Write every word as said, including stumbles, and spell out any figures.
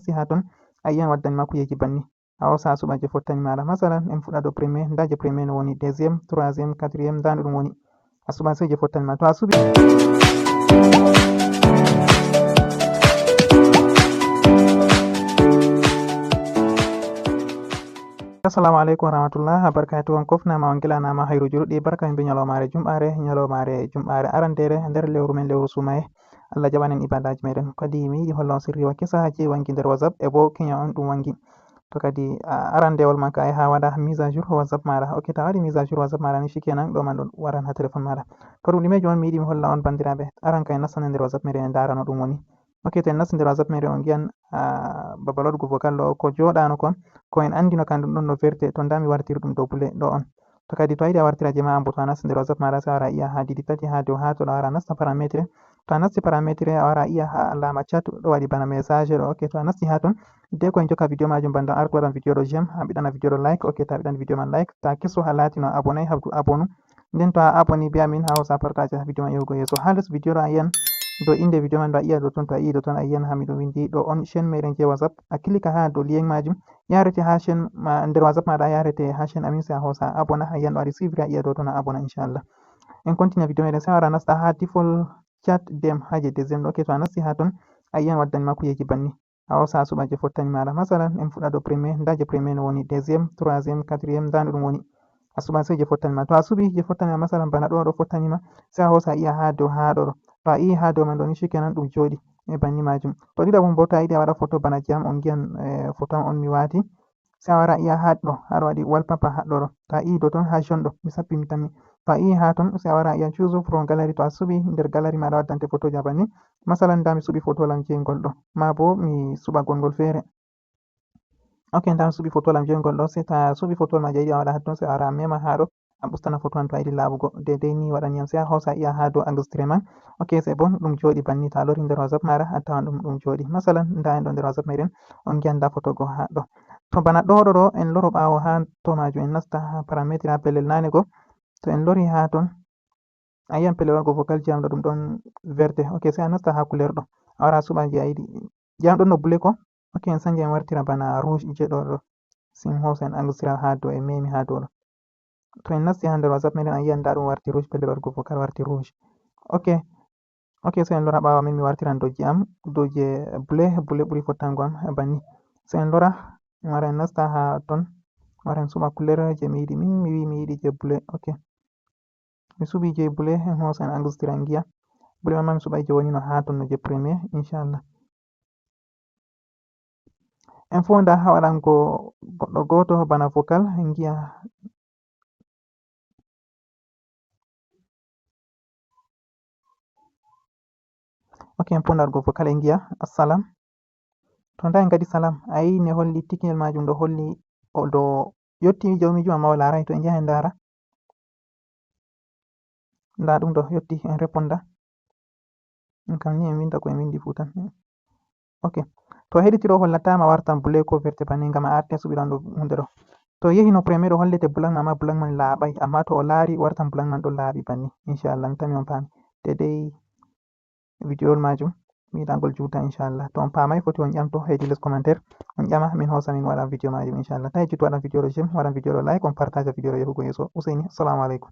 nasti ha ton, a yiyan waddani ma kujeji banni. A hosa a suɓa je fottani maɗa. Masalan, en fuɗɗa dow premier, nda je premier no woni, deuxième, troisième, quatrième, nda no ɗum woni. A suɓa sey je fottani ma. To a suɓi. Assalamu aleykum wa rahmatullah. Barka to on kofnama, on gilanama hayruji ɗuɗɗi. Barka min be ñalawmare jumɓare, ñalawmare jumɓare arandere nder lewru men, lewru sumaye. Allah jaɓanen ibadaji meɗen. Kadi mi yiɗi holla on sirriwa kesa je wangi nder WhatsApp, e bo keña on ɗum wangi. To kadi, a, arandewol man ka e ha waɗa mise à jour WhatsApp maɗa. Ok, ta waɗi mise à jour WhatsApp maɗa ni, shikenan ɗo man ɗon waran ha téléphone maɗa. To ɗum ɗumeji on mi yiɗi mi holla on bandiraɓe. Aran ka en nastane nder WhatsApp meɗen en dara no ɗum woni. Ok, to en nasti nder WhatsApp meɗen on giyan, a, babal waɗugo vocal ɗo ko joɗano kon, ko en andino kan ɗum ɗon no verte, to nda mi wartiri ɗum dow bule ɗo on. To kadi to a yiɗi a wartira je ma an bo, to a nasti nder WhatsApp maɗa, sey a wara a yi'a ha ɗiɗi tati ha dow ha to ɗo, a wara a nasta parametre. To a nasti parametre, a wara a yi'a ha alama chat ɗo waɗi bana message ɗo. Ok, to a nasti ha ton, hidde ko en jokka video majum, banda artu waɗan video ɗo j'aime, a ɓiɗana video ɗo like. Ok, to a ɓiɗan video man like, ta keso a latino abonné, habdu abonu. Nden to a aboni be amin, a hosa partage video man yahugo yeso. Ha les video ɗo a yi'an dow inde video man ɗo, a yi'a ɗo ton, to a yi'i ɗo ton a yi'an ha miɗo windi ɗo on chaîne meɗen je WhatsApp. A clique ha dow lien majum, yarete ha chaîne ma, nder WhatsApp maɗa yarete ha chaîne amin, sey a hosa abonné, a yi'an ɗo waɗi suivre, a yi'a ɗo ton a abonné inchallah. En continue video meɗen, sey a wara a nasta ha default chat dem ha je deuxième ɗo. Ok, to a nasti ha ton a yi'an waddani ma kujeji banni. A hosa a suɓa je fottani maɗa. Masalan, en fuɗɗa dow premier, nda je premier no woni, deuxième, troisième, quatrième, nda no ɗum woni. A suɓa sey je fottani ma. To a suɓi je fottani ma, masalan, bana ɗo ɗo fottani ma, sey a hosa a yi'a ha dow ha ɗo ɗo. To a yi'i ha dow man ɗo ni, shikenan ɗum joɗi. E banni majum. To ɗiɗaɓum bo, to a yiɗi a waɗa photo bana jam, on giyan, eh, photo am on mi wati. Sey a wara a yi'a ha ɗo, ha ɗo waɗi wallpaper ha ɗo ɗo. To a yi'i dow ton ha jaune ɗo, mi sappi mi tammi. To a yi'i ha ton, sey a wara a yi'a choose from gallery. To a suɓi nder gallery maɗa waddante photo ja banni. Masalan, nda mi suɓi photo lam jeyngol ɗo. Ma bo mi suɓa gongol fere. Ok, nda mi suɓi photo lam jeyngol ɗo. Sey ta suɓi photo ma je a yiɗi a waɗa ha ton, sey a wara a mema ha ɗo. A ɓustana photo an to a yiɗi laɓugo. Dedei ni waɗan yam, sey a hosa a yi'a ha dow enregistrement. Ok, c'est bon, ɗum joɗi banni. To a lori nder WhatsApp maɗa, a tawan ɗum, ɗum joɗi. Masalan, nda en ɗo nder WhatsApp meɗen, on giyan nda photo go ha ɗo. To bana ɗo ɗo ɗo, en loro ɓawo ha to majum, en nasta ha parametre ha pellel nane go. To en lori ha ton, a yi'an pellel waɗugo vocal jam ɗo ɗum ɗon verte. Ok, sey a nasta ha couleur ɗo. A wara a suɓa je a yiɗi. Jam ɗon no bule ko? Ok, en sanja en wartira bana rouge je ɗo ɗo. Sin hosa en enregistra ha dow, en memi ha dow ɗo. To en nasti ha nder WhatsApp meɗen, a yi'an nda ɗum warti rouge, pellel waɗugo vocal warti rouge. Ok. Ok, sey en lora ɓawo min mi wartiran dow je am, dow je bule, bule ɓuri fottango am banni. Sey en lora, en wara en nasta ha ton, wara en suɓa couleur je mi yiɗi min, mi wi mi yiɗi je bule. Ok. Mi suɓi je bule, en hosa en enregistra en giya. Bule man ma mi suɓay je woni no ha ton no je premier, inchallah. En fo nda ha waɗango goɗɗo goto bana vocal, en giya. Ok, en fo nda waɗugo vocal en giya, assalam. To nda en kadi salam, a yi'i ne holli tikiyel majum ɗo holli o ɗo yotti jawmijo amma o larai. To en jaha en ndara. Nda ɗum ɗo yotti, en reponda. En kam ni en winda ko en windi fu tan. Ok. To heɗiti ɗo hollatama wartan bule ko verte banni ngam a arti a suɓiran ɗo hunde ɗo. To yehi no premier ɗo hollete blanc ma, amma blanc man laaɓai. Amma to o laari wartan blanc man ɗo laaɓi banni. Inchallah, mi tami on paami. Dedei video majum mi yiɗa ngol juuta inchallah. To on paamai foti on ƴamto hedi les commentaire, on ƴama min hosa min waɗa video majum inchallah. Ta yejjitu waɗan video ɗo j'aime, waɗan video ɗo like, on partage video ɗo yahugo yeso. Usaini, assalamu alaikum.